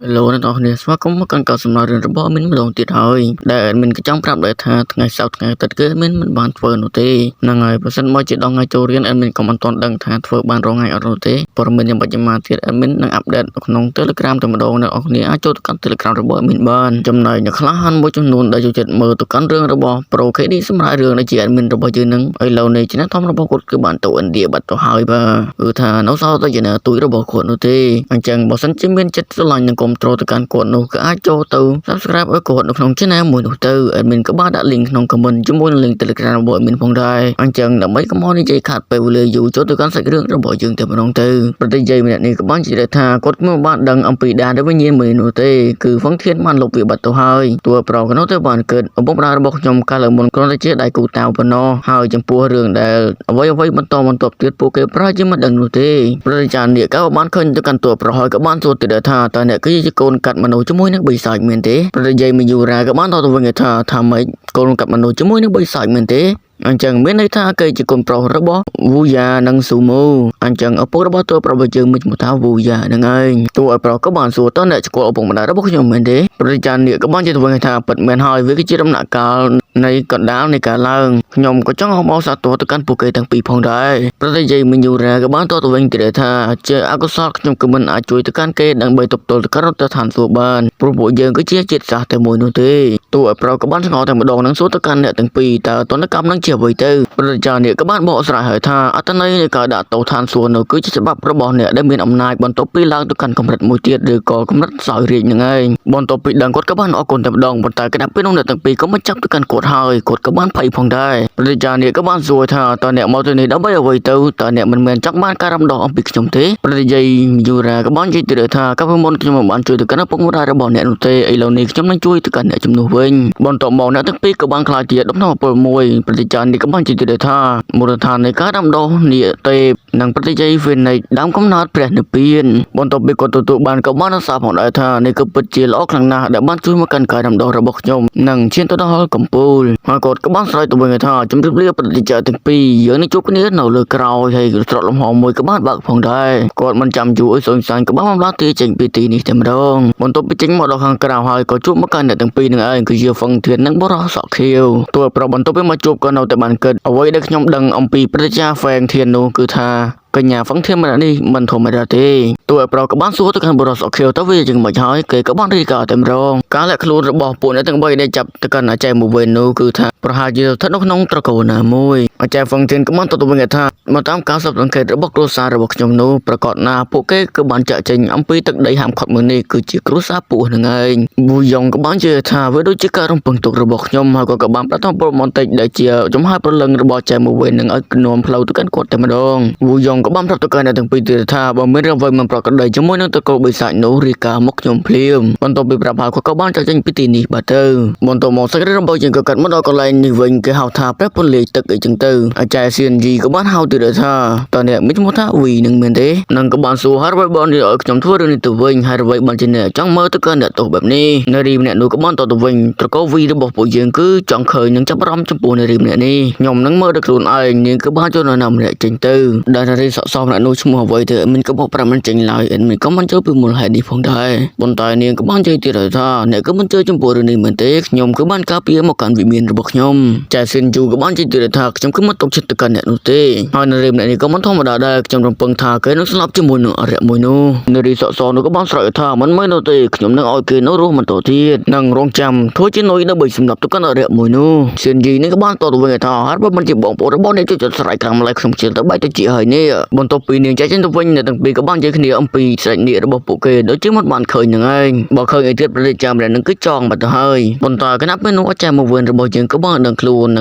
Hello អ្នកនរគ្នាស្វាគមន៍មកកាន់ការសម្ដែងរឿងរបស់ admin ម្ដងទៀតហើយដែល admin ក៏ចង់ប្រាប់ដែរថាថ្ងៃសៅរ៍ថ្ងៃអាទិត្យគឺ admin មិនបានធ្វើនោះទេហ្នឹងហើយបើសិនមកជាដល់ថ្ងៃចូលរៀន admin ក៏មិនទាន់ដឹងថាធ្វើបានរាល់ថ្ងៃអត់នោះទេព័ត៌មានយ៉ាងបច្ចុប្បន្នទៀត admin នឹង update នៅក្នុង Telegram តែម្ដងអ្នកនរគ្នាអាចចូលទៅកាន់ Telegram របស់ admin បានចំណែកអ្នកខ្លះហាន់មួយចំនួនដែលចូលចិត្តមើលទៅកាន់រឿងរបស់ Pro KD សម្រាប់រឿងដែលជា admin របស់យើងនឹងឥឡូវនេះឆ្នាំធំរបស់គាត់គឺបានទៅឥណ្ឌាបាត់ទៅហើយបាទគឺថានៅសល់តែជាទូចរបស់គាត់នោះទេអញ្ចឹងបើសិនជាមានចិត្តស្រឡាញ់និងគាំទ្រទៅកាន់គាត់នោះក៏អាចចូលទៅ Subscribe ឲ្យគាត់នៅក្នុង Channel មួយនោះទៅ admin ក៏បានដាក់ link ក្នុង comment ជាមួយនឹង link Telegram របស់ admin ផងដែរអញ្ចឹងដើម្បីកុំឲ្យនិយាយខាតពេលវេលាយូរចូលទៅកាន់សាច់រឿងរបស់យើងតែម្ដងទៅប្រតិយាយម្នាក់នេះក៏បានជឿថាគាត់មិនបានដឹងអំពីដានវិញ្ញាណមួយនោះទេគឺហ្វឹងធានបានលុបវាបាត់ទៅហើយតួប្រុសក៏នោះទៅបានគិតឪពុកម្ដាយរបស់ខ្ញុំកាលលើមុនគ្រាន់តែជាដៃគូតាវប៉ុណ្ណោះហើយចំពោះរឿងដែលអ្វីអ្វីបន្តបន្ទាប់ទៀតពួកគេប្រហែលជាមិនដឹងនោះទេប្រតិចារនេះក៏បានឃើញទៅកាន់តួប្រុសហើយក៏បានសួរទៀតថាតើអ្នកគឺជាកូនកាត់មនុស្សជាមួយនឹងបិសាចមែនទេប្រតិយាយមយូរ៉ាក៏បានតបទៅវិញថាថាម៉េចកូនកាត់មនុស្សជាមួយនឹងបិសាចមែនទេអញ្ចឹងមានន័យថាគេជាកូនប្រុសរបស់វូយ៉ានិងស៊ូម៉ូអញ្ចឹងឪពុករបស់តួប្រុសរបស់យើងមានឈ្មោះថាវូយ៉ានឹងឯងតួឲ្យប្រុសក៏បានសួរតើអ្នកស្គាល់ឪពុកម្ដាយរបស់ខ្ញុំមែនទេប្រជាចាននេះក៏បានជាទៅវិញថាពិតមែនហើយវាគឺជាដំណាក់កាលនៃកណ្ដាលនៃការឡើងខ្ញុំក៏ចង់អបអរសាទរទៅកាន់ពួកគេទាំងពីរផងដែរប្រតិយាយមីយូរ៉ាក៏បានតបទៅវិញទៀតថាជាអកុសលខ្ញុំក៏មិនអាចជួយទៅកាន់គេដើម្បីទប់ទល់ទៅកាន់រដ្ឋឋានសួគ៌បានព្រោះពួកយើងគឺជាជាតិសាសន៍តែមួយនោះទេតួឲ្យប្រុសក៏បានឆ្ងល់តែម្ដងនឹងសួរទៅកាន់អ្នកទាំងពីរតើតនកម្មនឹងជាអ្វីទៅប្រជាចានេះក៏បានបកស្រាយហើយថាអត្តន័យនៃការដាក់ទោសឋានសួគ៌នោះគឺជាច្បាប់របស់អ្នកដែលមានអំណាចបន្ទាប់ពីឡើងទៅកាន់កម្រិតមួយទៀតឬក៏កម្រិតសោយរាជនឹងឯងបន្ទាប់ពីដឹងគាត់ក៏បានអរគុណតែម្ដងប៉ុន្តែគណៈពេលនោះអ្នកទាំងពីរក៏មិនចាប់ទៅកាន់គាត់ហើយគាត់ក៏បានភ័យផងដែរប្រជាចានេះក៏បានសួរថាតើអ្នកមកទៅនេះដើម្បីអ្វីទៅតើអ្នកមិនមែនចង់បានការរំដោះអំពីខ្ញុំទេប្រជាយាយយូរ៉ាក៏បាននិយាយទៀតថាកាលពីមុនខ្ញុំមិនបានជួយទៅកាន់ឪពុកម្ដាយរបស់អ្នកនោះទេឥឡូវនេះខ្ញុំនឹងជួយទៅកាន់អ្នកជំនួសវិញបន្ទាប់មកអ្នកទាំងពីរក៏បានក្លាយជាដំណោះពលមួយប្រជាចានេះក៏បាននិយាយទៀតថាមូលដ្ឋាននៃការដាំដុះនាគទេពនិងប្រតិយាយហ្វេនិកដើមកំណើតព្រះនិព្វានបន្ទាប់ពីគាត់ទទួលបានក៏បានសារផងដែរថានេះគឺពិតជាល្អខ្លាំងណាស់ដែលបានជួយមកកាន់ការដាំដុះរបស់ខ្ញុំនិងឈានទៅដល់កំពូលហើយគាត់ក៏បានស្រែកទៅវិញថាជម្រាបលាប្រតិយាទាំងពីរយើងនឹងជួបគ្នានៅលើក្រោយហើយស្រកលំហមួយក៏បានបើកផងដែរគាត់មិនចាំយូរឲ្យសុនសានក៏បានបំលាស់ទីចេញពីទីនេះតែម្ដងបន្ទាប់ពីចេញមកដល់ខាងក្រៅហើយក៏ជួបមកកាន់អ្នកទាំងពីរនឹងឯងគឺជាហ្វឹងធាននិងបរោះសក់ខៀវតួប្រុសបន្ទាប់ពីមកជួបក៏នៅតែបានគិតអ្វីដែលខ្ញុំដឹងអំពីប្រជាជាហ្វេងធាននោះគឺថាកញ្ញាហ្វឹងធានម្នាក់នេះមិនធម្មតាទេតួប្រុសក៏បានសួរទៅកាន់បរោះសក់ខៀវទៅវាយ៉ាងម៉េចហើយគេក៏បានរាយការណ៍តែម្ដងការលាក់ខ្លួនរបស់ពួកអ្នកទាំងបីដែលចាប់ទៅកាន់អាចារ្យមួយវិញនោះគឺថាប្រហែលជាស្ថិតនៅក្នុងត្រកូលណាមួយអាចារ្យហ្វឹងធានក៏បានទៅវិញថាមកតាមការស៊ើបអង្កេតរបស់គ្រួសាររបស់ខ្ញុំនោះប្រកាសណាពួកគេគឺបានចាក់ចេញអំពីទឹកដីហាមឃាត់មួយនេះគឺជាគ្រួសារពួកនឹងឯងប៊ូយ៉ុងក៏បានជឿថាវាដូចជាការរំពឹងទុករបស់ខ្ញុំហើយក៏បានប្រថពលបន្តិចដែលជាចំហាយព្រលឹងរបស់ចែមួយវិញនឹងឲ្យនាំផ្លូវទៅកាន់គាត់តែម្ដងប៊ូយ៉ុងក៏បានប្រាប់ទៅកាន់អ្នកទាំងពីរទៀតថាបើមានរឿងអ្វីមិនប្រក្រតីជាមួយនឹងត្រកូលបិសាចនោះរាយការណ៍មកខ្ញុំភ្លាមបន្ទាប់ពីប្រាប់ហើយគាត់ក៏បានចាក់ចេញពីទីនេះបាទទៅបន្ទាប់មកសេចក្តីរបស់យើងក៏កាត់មកដល់កន្លែងនេះវិញគេហៅថាព្រះពន្លាយទឹកអីចឹងទៅអាចារ្យសៀនយីក៏បានហៅទៀតថាតើអ្នកមានឈ្មោះថាវីនឹងមែនទេនឹងក៏បានសួរហើយអ្វីបានឲ្យខ្ញុំធ្វើរឿងនេះទៅវិញហើយអ្វីបានជាអ្នកចង់មើលទៅកាន់អ្នកទោសបែបនេះនារីម្នាក់នោះក៏បានតបទៅវិញត្រកូលវីរបស់ពួកយើងគឺចង់ឃើញនិងចាប់អារម្មណ៍ចំពោះនារីម្នាក់នេះខ្ញុំនឹងមើលដល់ខ្លួនឯងនាងគឺបានចូលនៅណាម្នាក់ចេញទៅដែលនារីសក់សម្នាក់នោះឈ្មោះអ្វីទៅមិនក៏បកប្រាប់មិនចេញឡើយមិនក៏មិនចូលពីមូលហេតុនេះផងដែរប៉ុន្តែនាងក៏បាននិយាយទៀតថាអ្នកក៏មិនជឿចំពោះរឿងនេះមែនទេខ្ញុំគឺបានការពារមកកាន់វិមានរបស់ខ្ញុំចែស៊ីនជូក៏បាននិយាយទៀតថាខ្ញុំគឺមិនទុកចិត្តទៅកាន់អ្នកនោះទេហើយនារីម្នាក់នេះក៏មិនធម្មតាដែរខ្ញុំរំពឹងថាគេនឹងស្លាប់ជាមួយនឹងអរិយមួយនោះនារីសក់សនោះក៏បានស្រែកថាមិនមែននោះទេខ្ញុំនឹងឲ្យគេនៅរស់បន្តទៀតនឹងរងចាំធ្វើជានុយដើម្បីសម្លាប់ទៅកាន់អរិយមួយនោះសៀនយីនេះក៏បានតបទៅវិញថាហើយបើមិនជាបងប្អូនរបស់អ្នកជួយចិត្តស្រែកខ្លាំងម្ល៉េះខ្ញុំជឿទៅបែកទៅជាហើយនេះបន្ទាប់ពីនាងចែកចេញទៅវិញអ្នកទាំងពីរក៏បាននិយាយគ្នាអំពីស្រែកនាគរបស់ពួកគេដូចជាមិនបានឃើញនឹងឯងបើឃើញអីទៀតប្រតិចាំម្នាក់នឹងគឺចងបាត់ទៅហើយប៉ុន្តែគណៈពេលនោះអាចារ្យមកវិញរបស់យើងក៏បានដឹងខ្លួននិ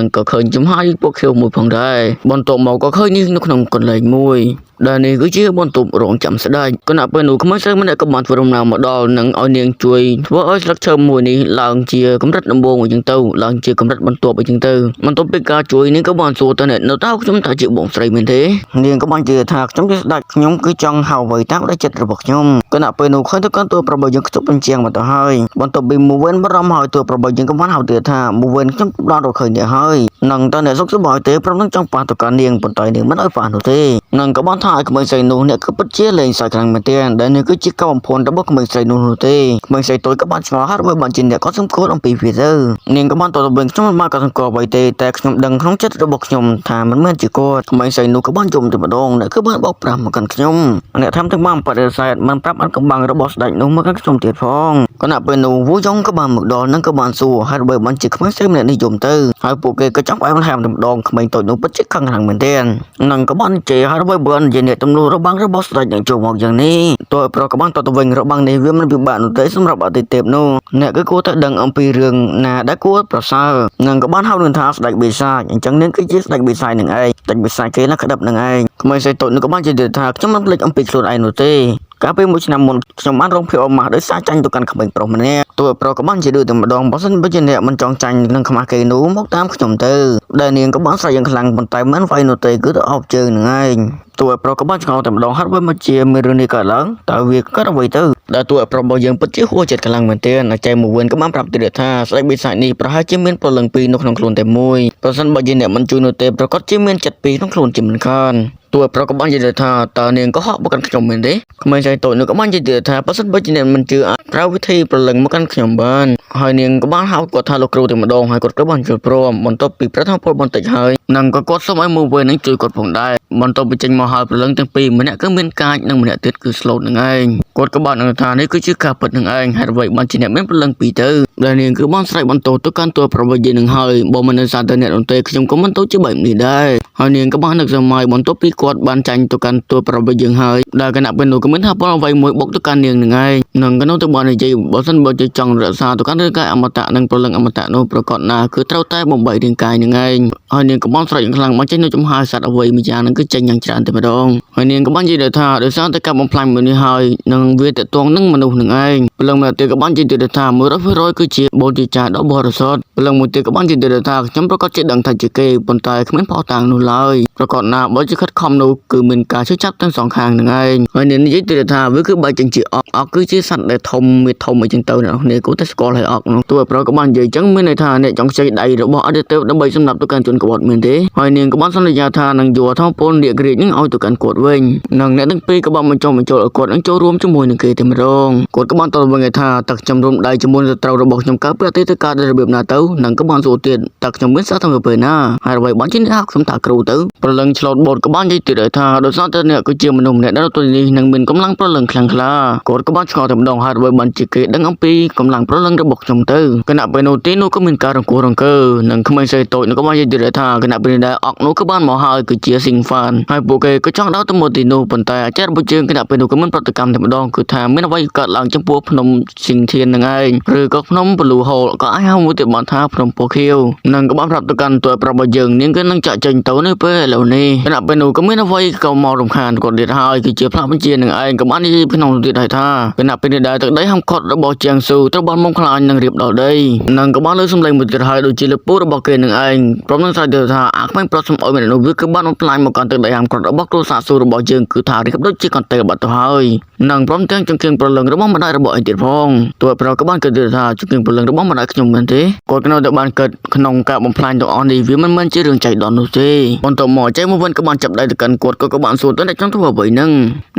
ងក៏ឃើញចំហាយពួកខៀវមួយផងដែរបន្ទាប់មកក៏ឃើញនេះនៅក្នុងកន្លែងមួយដែលនេះគឺជាបន្ទប់រងចាំស្ដេចគណៈពេលនោះក្មេងស្រីម្នាក់ក៏បានធ្វើដំណើរមកដល់និងឲ្យនាងជួយធ្វើឲ្យស្លឹកឈើមួយនេះឡើងជាកម្រិតដំបូងអញ្ចឹងទៅឡើងជាកម្រិតបន្ទាប់អញ្ចឹងទៅបន្ទាប់ពីការជួយនាងក៏បានសួរទៅអ្នកនៅតើខ្ញុំតើជាបងស្រីមែនទេនាងក៏បានជឿថាខ្ញុំជាស្ដេចខ្ញុំគឺចង់ហៅអ្វីតាមដែលចិត្តរបស់ខ្ញុំគណៈពេលនោះឃើញទៅកាន់តួប្របើយើងខ្ជប់បញ្ជាងមកទៅហើយបន្ទាប់ពីមូវិនបារម្ភហើយតួប្របើយើងក៏បានហៅទៀតថាមូវិនខ្ញុំបានរកឃើញអ្នកហើយនឹងតើអ្នកសុខសប្បាយទេព្រមនឹងចង់ប៉ះទៅកាន់នាងប៉ុន្តែនាងមិនឲ្យប៉ះនោះទេនឹងក៏បានថា ថាឲ្យក្មេងស្រីនោះអ្នកគឺពិតជាលេងសើចខ្លាំងមែនទែនដែលនេះគឺជាការបំភាន់របស់ក្មេងស្រីនោះនោះទេក្មេងស្រីតូចក៏បានឆ្ងល់ហើយបានជាអ្នកក៏សម្គាល់អំពីវាទៅនាងក៏បានតបទៅវិញខ្ញុំមិនបានក៏សម្គាល់អ្វីទេតែខ្ញុំដឹងក្នុងចិត្តរបស់ខ្ញុំថាមិនមែនជាគាត់ក្មេងស្រីនោះក៏បានយំតែម្ដងអ្នកគឺបានបោកប្រាស់មកកាន់ខ្ញុំអ្នកថែមទាំងបានបដិសេធមិនប្រាប់អត់កំបាំងរបស់ស្ដេចនោះមកកាន់ខ្ញុំទៀតផងគណៈពេលនោះវូយ៉ុងក៏បានមកដល់និងក៏បានសួរហើយបើបានជាក្មេងស្រីម្នាក់នេះយំទៅហើយពួកគេក៏ចង់ផ្អែមល្ហែមតែម្ដងក្មេងតូចនោះពិតជាខឹងខ្លាំងមែនទែននិងក៏បានជេរហើយបើបាននិយាយអ្នកទំនួលរបាំងរបស់ស្ដេចនឹងចូលមកយ៉ាងនេះតើប្រុសក៏បានតទៅវិញរបាំងនេះវាមិនពិបាកនោះទេសម្រាប់អតិទេពនោះអ្នកគឺគួរតែដឹងអំពីរឿងណាដែលគួរប្រសើរនិងក៏បានហៅនឹងថាស្ដេចបិសាចអញ្ចឹងនាងគឺជាស្ដេចបិសាចនឹងឯងស្ដេចបិសាចគេណាក្តាប់នឹងឯងក្មេងស្រីតូចនោះក៏បានជឿថាខ្ញុំមិនភ្លេចអំពីខ្លួនឯងនោះទេកាលពីមួយឆ្នាំមុនខ្ញុំបានរងភាពអមាស់ដោយសារចាញ់ទៅកាន់ក្មេងប្រុសម្នាក់ទោះប្រុសក៏បានជាឌឺតែម្ដងបើសិនបើជាអ្នកមិនចង់ចាញ់នឹងខ្មាស់គេនោះមកតាមខ្ញុំទៅដែលនាងក៏បានស្រែកយ៉ាងខ្លាំងប៉ុន្តែមិនវាយនោះទេគឺទៅអោបជើងនឹងឯងទោះប្រុសក៏បានឆ្ងល់តែម្ដងហាត់វិញមកជាមានរឿងនេះកើតឡើងតើវាកើតអ្វីទៅដែលទោះប្រុសរបស់យើងពិតជាហួសចិត្តខ្លាំងមែនទែនអាចារ្យមួយវិញក៏បានប្រាប់ទៀតថាស្ដេចបិសាចនេះប្រហែលជាមានព្រលឹងពីរនៅក្នុងខ្លួនតែមួយប្រសិនបើជាអ្នកមិនជួយនោះទេប្រកាសជាមានចិត្តពីរក្នុងខ្លួនជាមិនខានទោះប្រុសក៏បាននិយាយថាតើនាងក៏ហក់មកកាន់ខ្ញុំមែនទេក្មេងស្រីតូចនោះក៏បាននិយាយថាបើសិនបើជាអ្នកមិនជឿអាចប្រើវិធីព្រលឹងមកកាន់ខ្ញុំបានហើយនាងក៏បានហៅគាត់ថាលោកគ្រូតែម្ដងហើយគាត់ក៏បានយល់ព្រមបន្ទាប់ពីប្រថាពលបន្តិចហើយនិងក៏គាត់សូមឲ្យមើលវិញនឹងជួយគាត់ផងដែរបន្ទាប់ពីចេញមកហើយព្រលឹងទាំងពីរម្នាក់គឺមានកាចនិងម្នាក់ទៀតគឺស្លូតនឹងឯងគាត់ក៏បាននឹងថានេះគឺជាការពិតនឹងឯងហេតុអ្វីបានជាអ្នកមានព្រលឹងពីរទៅដែលនាងគឺបានស្រែកបន្ទោសទៅកាន់តួប្រវត្តិនឹងហើយបើមិននៅសារតែអ្នកដទៃខ្ញុំក៏មិនទៅជាបែបនេះដែរហើយនាងក៏បាននឹកសម័យបន្ទាប់ពីគាត់បានចាញ់ទៅកាន់តួប្រវត្តិយើងហើយដែលគណៈពេលនោះក៏មានថាពលអ្វីមួយបុកទៅកាន់នាងនឹងឯងនឹងក៏នៅទៅបាននិយាយបើសិនបើជាចង់រក្សាទៅកាន់រាងកាយអមតៈនិងព្រលឹងអមតៈនោះប្រកបណាគឺត្រូវតែបំបីរាងកាយនឹងឯងហើយនាងក៏បានស្រែកយ៉ាងខ្លាំងមកចេញនៅចំហាយសត្វអ្វីមួយយ៉ាងនឹងគឺចេញយ៉ាងច្រើនតែម្ដងហើយនាងក៏បាននិយាយថាដោយសារតែការបំផ្លាញមួយនេះហើយនឹងវាតកតងនឹងមនុស្សនឹងឯងព្រលឹងមួយទៀតក៏បាននិយាយទៀតថា100%គឺជាបូជាចារដ៏បរិសុទ្ធព្រលឹងមួយទៀតក៏បាននិយាយទៀតថាខ្ញុំប្រកាសជាដឹងថាជាគេប៉ុន្តែគ្មានភស្តុតាងនោះឡើយប្រកាសណាបើជាខិតខំនោះគឺមានការជឿចាប់ទាំងសងខាងនឹងឯងហើយនាងនិយាយទៀតថាវាគឺបែកចេញជាអកអកគឺជាសត្វដែលធំមានធំអីចឹងទៅអ្នកនរគួរតែស្គាល់ហើយអកនោះទោះប្រុសក៏បាននិយាយចឹងមានន័យថាអ្នកចង់ខ្ចីដៃរបស់អតីតដើម្បីសម្រាប់ទៅកាន់ជនក្បត់មែនទេហើយនាងក៏បានសន្យាថានឹងយកថោពលនាគរាជនឹងឲ្យទៅកាន់គាត់វិញនិងអ្នកទាំងពីរក៏បានបញ្ចុះបញ្ចូលឲ្យគាត់នឹងចូលរួមជាមួយនឹងគេតែម្ដងគាត់ក៏បានតបវិញថាតើខ្ញុំរួមដៃជាមួយសត្រូវរបស់ខ្ញុំកើតប្រទេសទៅកើតរបៀបណាទៅនិងក៏បានសួរទៀតតើខ្ញុំមានសារធ្វើពេលណាហើយអ្វីបានជាអ្នកហៅខ្ញុំថាគ្រូទៅព្រលឹងឆ្លូតបូតក៏បាននិយាយទៀតថាដោយសារតែអ្នកគឺជាមនុស្សម្នាក់ដែលទៅនេះនឹងមានកម្លាំងព្រលឹងខ្លាំងក្លាគាត់ក៏បានឆ្ងល់តែម្ដងហើយអ្វីបានជាគេដឹងអំពីកម្លាំងព្រលឹងរបស់ខ្ញុំទៅគណៈពេលនោះទីនោះក៏មានការរង្គោះរង្គើនិងក្មេងស្រីតូចនោះក៏បាននិយាយទៀតថាគណៈពេលនេះដែរអកនោះក៏បានមកហើយគឺជាស៊ីងហ្វានហើយពួកគេក៏ចង់ដើរទៅមកទីនោះប៉ុន្តែអាចារ្យរបស់យើងគណៈពេលនោះក៏មិនប្រតិកម្មតែម្ដងគឺថាមានអ្វីកើតឡើងចំពោះភ្នំស៊ីងធាននឹងឯងឬក៏ភ្នំបលូហូលក៏អាចហៅមួយទៀតបានថាភ្នំពោខៀវនិងក៏បានប្រាប់ទៅកាន់តួប្រាប់របស់យើងនាងគឺនឹងចាក់ចេញទៅនៅពេលឥឡូវនេះគណៈពេលនោះក៏មានអ្វីក៏មករំខានគាត់ទៀតហើយគឺជាផ្លាកបញ្ជានឹងឯងក៏បាននិយាយក្នុងទៀតហើយថាគណៈពេលនេះដែរទឹកដីហំខត់របស់ជាងស៊ូត្រូវបានមុំខ្លាញនិងរៀបដល់ដីនិងក៏បានលើសម្លេងមួយទៀតហើយដូចជាលើពូរបស់គេនឹងឯងព្រមនឹងស្រែកទៅថាអាក្មេងប្រុសសំអុយម្នាក់នោះវាគឺបានបំផ្លាញមកកាន់ទឹកដីហាមក្រត់របស់គ្រួសារស៊ូរបស់យើងគឺថារៀបដូចជាកន្ទេលបាត់ទៅហើយនិងព្រមទាំងចង្គៀងប្រលឹងរបស់ម្ដាយរបស់ឯងទៀតផងទោះប្រុសក៏បានគិតទៀតថាចង្គៀងប្រលឹងរបស់ម្ដាយខ្ញុំមែនទេគាត់ក៏នៅតែបានគិតក្នុងការបំផ្លាញទាំងអស់នេះវាមិនមែនជារឿងចៃដន្យនោះទេបន្ទាប់មកចៃមកវិញក៏បានចាប់ដៃទៅកាន់គាត់ក៏បានសួរទៅអ្នកចង់ធ្វើអ្វីហ្នឹង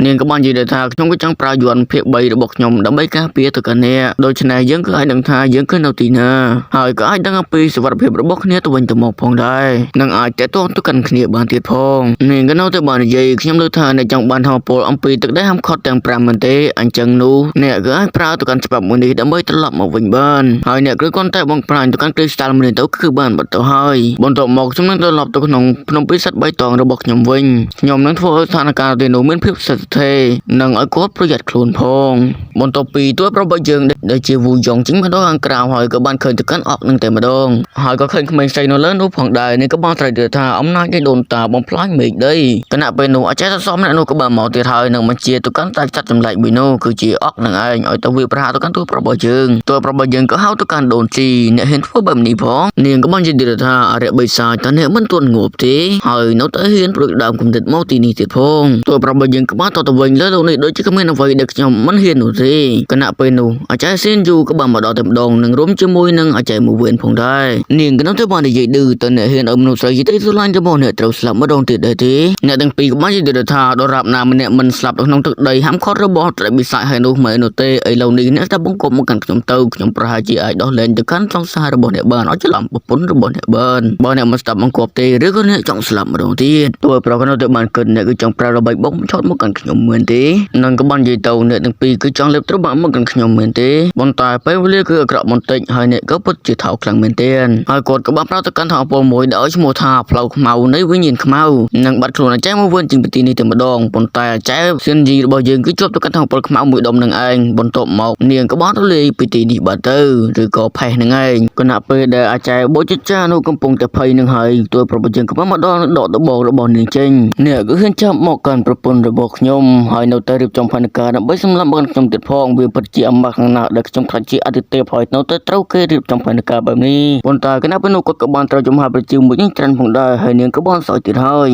នាងក៏បាននិយាយថាខ្ញុំក៏ចង់ប្រើយន្តភាគ3របស់ខ្ញុំដើម្បីការពារទៅកាន់អ្នកដូច្នេះយើងគឺអាចដឹងថាយើងគឺនៅទីណាហើយក៏អាចដឹងអំពីសុវត្ថិភាពរបស់គ្នាទៅវិញទៅមកផងដែរនិងអាចតេតងទៅកាន់គ្នាបានទៀតផងនាងក៏នៅតែបាននិយាយខ្ញុំលើថាអ្នកចង់បានធម៌ពលអំពីទឹកដីហាមឃាត់ទាំង5មែនទេអញ្ចឹងនោះអ្នកក៏អាចប្រើទៅកាន់ច្បាប់មួយនេះដើម្បីត្រឡប់មកវិញបានហើយអ្នកគឺគ្រាន់តែបងប្រាញ់ទៅកាន់គ្រីស្តាល់មួយនេះទៅគឺបានបាត់ទៅហើយបន្ទាប់មកខ្ញុំនឹងត្រឡប់ទៅក្នុងភ្នំពិសិដ្ឋបៃតងរបស់ខ្ញុំវិញខ្ញុំនឹងធ្វើឲ្យស្ថានភាពទីនោះមានភាពស្ថិតស្ថេរនិងឲ្យគាត់ប្រយ័ត្នខ្លួនផងបន្ទាប់ពីតួរបស់យើងដែលជាវូយ៉ងចេញមកដល់ខាងក្រៅហើយក៏បានឃើញទៅកាន់អកនឹងតែម្ដងហើយក៏ឃើញក្មេងស្រីនៅលើនោះផងដែរនេះក៏បានត្រូវទៀតថាអំណាចនៃដូនតាបំផ្លាញមេឃដីគណៈពេលនោះអាចារ្យសមអ្នកនោះក៏បានមកទៀតហើយនឹងបញ្ជាទៅកាន់តែចាត់ចម្លែកមួយនោះគឺជាអកនឹងឯងឲ្យទៅវាប្រហារទៅកាន់តួរបស់យើងតួរបស់យើងក៏ហៅទៅកាន់ដូនជីអ្នកហ៊ានធ្វើបែបនេះផងនាងក៏បាននិយាយទៀតថាអរិយបិសាចតើអ្នកមិនទាន់ងាប់ទេហើយ ហើយនៅតែហ៊ានព្រួយដើមគំនិតមកទីនេះទៀតផងទោះប្រាប់បើយើងក្បាលតទៅវិញលើលោកនេះដូចជាគ្មានអ្វីដែលខ្ញុំមិនហ៊ាននោះទេគណៈពេលនោះអាចារ្យសៀនយូក៏បានមកដល់តែម្ដងនឹងរួមជាមួយនឹងអាចារ្យមូវៀនផងដែរនាងក៏នៅតែបាននិយាយឌឺទៅអ្នកហ៊ានឲ្យមនុស្សស្រីជាទីស្រឡាញ់របស់អ្នកត្រូវស្លាប់ម្ដងទៀតដែរទេអ្នកទាំងពីរក៏បាននិយាយថាដរាបណាម្នាក់មិនស្លាប់នៅក្នុងទឹកដីហាមឃាត់របស់ត្រីបិសាចហើយនោះមែននោះទេឥឡូវនេះអ្នកតែបង្កប់មកកាន់ខ្ញុំទៅខ្ញុំប្រហែលជាអាចដោះលែងទៅកាន់សង្សាររបស់អ្នកបានឲ្យច្រឡំប្រពន្ធរបស់អ្នកបានបើអ្នកមិនស្ដាប់បង្គាប់ទេឬក៏អ្នកចង់ស្លាប់ម្ដងទៀតទោះឲ្យប្រកនៅតែបានគិតអ្នកគឺចង់ប្រើល្បិចបុកឆោតមកកាន់ខ្ញុំមែនទេនឹងក៏បាននិយាយទៅអ្នកទាំងពីរគឺចង់លេបត្របាក់មកកាន់ខ្ញុំមែនទេប៉ុន្តែពេលវេលាគឺអាក្រក់បន្តិចហើយអ្នកក៏ពិតជាថោកខ្លាំងមែនទេហើយគាត់ក៏បានប្រើទៅកាន់ថោពលមួយដែលឲ្យឈ្មោះថាផ្លូវខ្មៅនៃវិញ្ញាណខ្មៅនឹងបាត់ខ្លួនអាចារ្យមកវិញជាងពីទីនេះតែម្ដងប៉ុន្តែអាចារ្យសៀនយីរបស់យើងគឺជាប់ទៅកាន់ថោពលខ្មៅមួយដុំនឹងឯងបន្ទាប់មកនាងក៏បានរលាយពីទីនេះបាត់ទៅឬក៏ផេះនឹងឯងគណៈពេលដែលអាចារ្យបូជាចានោះកំពុងតែភ័យនឹងហើយទួប្រពន្ធយើងក៏បានមកដល់ដកដបងរបស់នាងចេញអ្នកគឺហ៊ានចាប់មកកាន់ប្រពន្ធរបស់ខ្ញុំហើយនៅតែរៀបចំផែនការដើម្បីសម្លាប់មកកាន់ខ្ញុំទៀតផងវាពិតជាអាម៉ាស់ខ្លាំងណាស់ដែលខ្ញុំខ្លាចជាអតិទេពហើយនៅតែត្រូវគេរៀបចំផែនការបែបនេះប៉ុន្តែគណៈពេលនោះគាត់ក៏បានត្រូវចំហាប្រជាមួយនឹងត្រាន់ផងដែរហើយនាងក៏បានសោយទៀតហើយ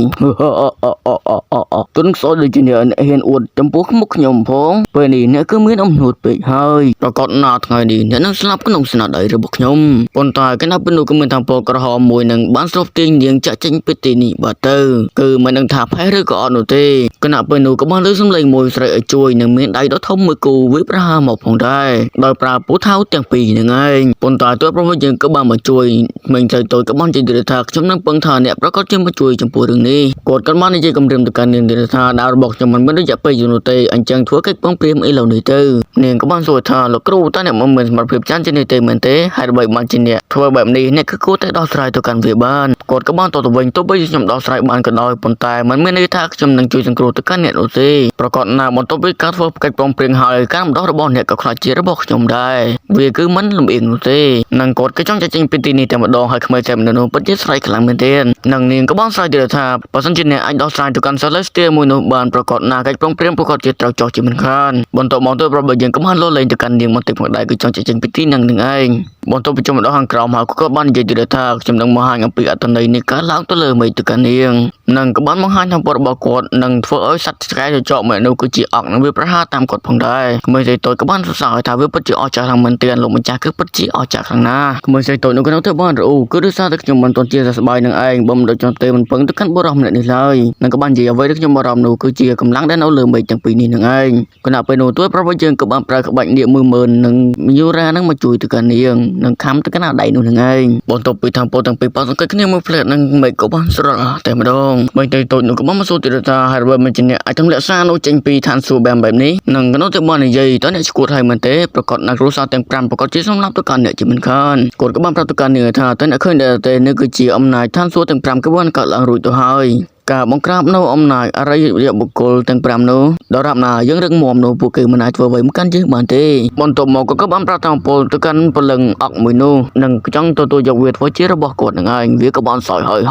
ទុនខ្សោយដូចជាអ្នកហ៊ានអួតចំពោះមុខខ្ញុំផងពេលនេះអ្នកគឺមានអំនួតពេកហើយប្រកាសណាថ្ងៃនេះអ្នកនឹងស្លាប់ក្នុងស្នាដៃរបស់ខ្ញុំប៉ុន្តែគណៈពេលនោះក៏មានថាពណ៌ក្រហមមួយនឹងបានស្រូបទាញនាងចាក់ចេញពីទីនេះបាត់ទៅគឺមិនដឹងថាផេះឬក៏អត់នោះទេគណៈពេលនោះក៏បានលើសំឡេងមួយស្រីឲ្យជួយនឹងមានដៃដ៏ធំមួយគូវាប្រហារមកផងដែរដោយប្រើពូថៅទាំងពីរនឹងឯងប៉ុន្តែទោះប្រពន្ធយើងក៏បានមកជួយក្មេងស្រីតូចក៏បាននិយាយថាខ្ញុំនឹងពឹងថាអ្នកប្រកាសជាមកជួយចំពោះរឿងនេះគាត់ក៏បាននិយាយគំរាមទៅកាន់នាងថាដាវរបស់ខ្ញុំមិនមានរយៈពេលយូរនោះទេអញ្ចឹងធ្វើកិច្ចពងព្រាមអីឡូវនេះទៅនាងក៏បានសួរថាលោកគ្រូតើអ្នកមិនមានសមត្ថភាពចានជានេះទេមែនទេហើយអ្វីបានជាអ្នកធ្វើបែបនេះអ្នកគឺគួរតែដោះស្រាយទៅកាន់វាបានគាត់ក៏បានតបទៅវិញទោះបីជាខ្ញុំដោះស្រាយបានក៏ដោយប៉ុន្តែមិនមានន័យថាខ្ញុំនឹងជួយសង្គ្រោះទៅកាន់អ្នកនោះទេប្រកាសណាបន្ទាប់ពីការធ្វើកិច្ចព្រមព្រៀងហើយការបណ្ដោះរបស់អ្នកក៏ខ្លាចជារបស់ខ្ញុំដែរវាគឺមិនលំអៀងនោះទេនឹងគាត់ក៏ចង់ចាច់ចេញពីទីនេះតែម្ដងហើយក្មេងតែម្នាក់នោះពិតជាស្រ័យខ្លាំងមែនទែននឹងនាងក៏បានស្រ័យទៀតថាបើសិនជាអ្នកអាចដោះស្រាយទៅកាន់ Celestia មួយនោះបានប្រកាសណាកិច្ចព្រមព្រៀងប្រកាសជាត្រូវចោះជាមិនខានបន្ទាប់មកទៅប្រាប់បើយើងក៏បានលោលេងទៅកាន់នាងបន្តិចផងដែរគឺចង់ចាច់ចេញពីទីនឹងនឹងឯងបន្ទាប់ពីចុះមកដល់ខាងក្រោមហើយក៏បាននិយាយទៀតថាខ្ញុំនឹងបង្ហាញអំពីអត្ថន័យនៃការឡើងទៅលើមេឃទៅកាន់នាងនិងក៏បានបង្ហាញថាពណ៌របស់គាត់នឹងធ្វើឲ្យសត្វឆ្កែចចកមួយនោះគឺជាអកនឹងវាប្រហារតាមគាត់ផងដែរក្មេងស្រីតូចក៏បានសរសើរថាវាពិតជាអស្ចារ្យខ្លាំងមែនទែនលោកម្ចាស់គឺពិតជាអស្ចារ្យខ្លាំងណាស់ក្មេងស្រីតូចនោះក៏នៅតែបានរអ៊ូគឺដោយសារតែខ្ញុំមិនទាន់ជាសះស្បើយនឹងឯងបើមិនដូចចង់ទេមិនពឹងទៅកាន់បុរសម្នាក់នេះឡើយនិងក៏បាននិយាយអ្វីដែលខ្ញុំបារម្ភនោះគឺជាកម្លាំងដែលនៅលើមេឃទាំងពីរនេះនឹងឯងគណៈពេលនោះទួប្រាប់ឲ្យយើងក៏បានប្រើក្បាច់នាគ10000និងយូរ៉ានឹងមកជួយទៅកាន់នាងនិងខំទៅកាន់ដៃនោះនឹងឯងបន្ទាប់ពីທາງពោទាំងពីរប៉ះសង្កេតគ្នាមួយផ្លែនឹងមេឃក៏បានស្រស់តែម្ដងបីទៅតូចនោះក៏បានមកសួរទៀតថាហើយបើមិនជាអ្នកអាចទម្លាក់សារនោះចេញពីឋានសួគ៌បែបបែបនេះនឹងក៏នៅតែបាននិយាយតើអ្នកឈួតហើយមែនទេប្រកាសណាស់គ្រួសារទាំង5ប្រកាសជាសម្លាប់ទៅកាន់អ្នកជាមិនខានគាត់ក៏បានប្រាប់ទៅកាន់នាងថាតើអ្នកឃើញដែរទេនេះគឺជាអំណាចឋានសួគ៌ទាំង5ក៏បានកើតឡើងរួចទៅហើយការបង្ក្រាបនៅអំណាចអរិយបុគ្គលទាំង5នោះដល់រាប់ណាយើងរឹងមាំនោះពួកគេមិនអាចធ្វើអ្វីមកកាន់យើងបានទេបន្ទាប់មកក៏បានប្រាប់តាមពលទៅកាន់ពលឹងអកមួយនោះនឹងចង់ទទួលយកវាធ្វើជារបស់គាត់នឹងឯងវាក៏បានសោយហើយ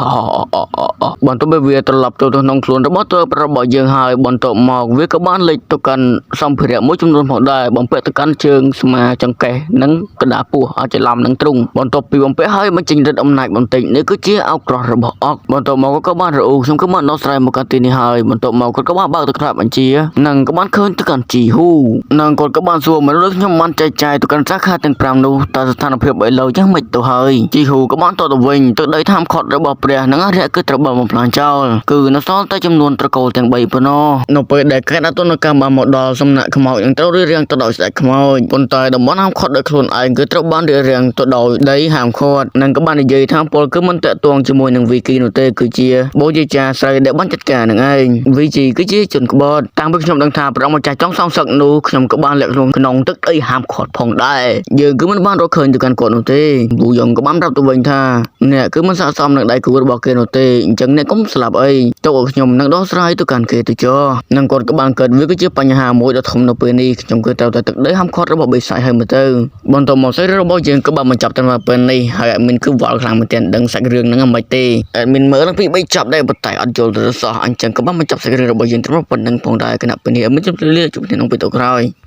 បន្ទាប់ពីវាត្រឡប់ចូលទៅក្នុងខ្លួនរបស់ទើបរបស់យើងហើយបន្ទាប់មកវាក៏បានលេចទៅកាន់សម្ភារៈមួយចំនួនផងដែរបំពាក់ទៅកាន់ជើងស្មាចង្កេះនិងកណ្ដាលពោះអាចច្រឡំនឹងទ្រុងបន្ទាប់ពីបំពាក់ហើយបញ្ចេញឫទ្ធិអំណាចបន្តិចនេះគឺជាអោក្រោះរបស់អកបន្ទាប់មកក៏បានរអ៊ូខ្ញុំក៏បានដោះស្រាយមកកាន់ទីនេះហើយបន្ទាប់មកគាត់ក៏បានបើកទៅក្រាបបញ្ជានិងក៏បានឃើញទៅកាន់ជីហ៊ូនិងគាត់ក៏បានសួរមនុស្សខ្ញុំបានចែកចាយទៅកាន់សាខាទាំង5នោះតើស្ថានភាពឥឡូវយ៉ាងម៉េចទៅហើយជីហ៊ូក៏បានតបទៅវិញទឹកដីតាមខត់របស់ព្រះនិងអរិយគឺត្រូវបានបំផ្លាញចោលគឺនៅសល់តែចំនួនត្រកូលទាំង3ប៉ុណ្ណោះនៅពេលដែលកេតអតុនកម្មបានមកដល់សំណាក់ខ្មោចនឹងត្រូវរៀបរៀងទៅដោយស្ដេចខ្មោចប៉ុន្តែតំបន់ហាមឃាត់ដោយខ្លួនឯងគឺត្រូវបានរៀបរៀងទៅដោយដីហាមឃាត់និងក៏បាននិយាយថាពលគឺមិនតាក់ទងជាមួយនឹងវីគីនោះទេគឺជាបូជាចាស្រីដែលបានចាត់ការនឹងឯងវីជីគឺជាជនក្បត់តាំងពីខ្ញុំដឹងថាព្រះអង្គម្ចាស់ចង់សងសឹកនោះខ្ញុំក៏បានលាក់ខ្លួនក្នុងទឹកដីហាមឃាត់ផងដែរយើងគឺមិនបានរកឃើញទៅកាន់គាត់នោះទេវូយ៉ងក៏បានប្រាប់ទៅវិញថាអ្នកគឺមិនស័ក្តិសមនឹងដៃគូរបស់គេនោះទេអញ្ចឹងអ្នកកុំស្លាប់អីទុកឲ្យខ្ញុំនឹងដោះស្រាយទៅកាន់គេទៅចោះនឹងគាត់ក៏បានកើតវាគឺជាបញ្ហាមួយដ៏ធំនៅពេលនេះខ្ញុំគឺត្រូវតែទឹកដីហាមឃាត់របស់បិសាចហើយមើលទៅបន្ទាប់មកសាច់រឿងរបស់យើងក៏បានបញ្ចប់តែពេលនេះហើយអត់មានគឺវល់ខ្លាំងមែនទែនដឹងសាច់រឿងហ្នឹងមិនទេអត់មានមើលពី3ចប់ដែរប៉ុន្តែអត់យល់ទៅសោះអញ្ចឹងក៏បានបញ្ចប់សាច់រឿងរបស់យើងត្រឹមប៉ុណ្្នឹងផងដែរគណៈពេលនេះអត់មានជម្រាបលាជួបគ្នាក្នុងពេលក្រោយ។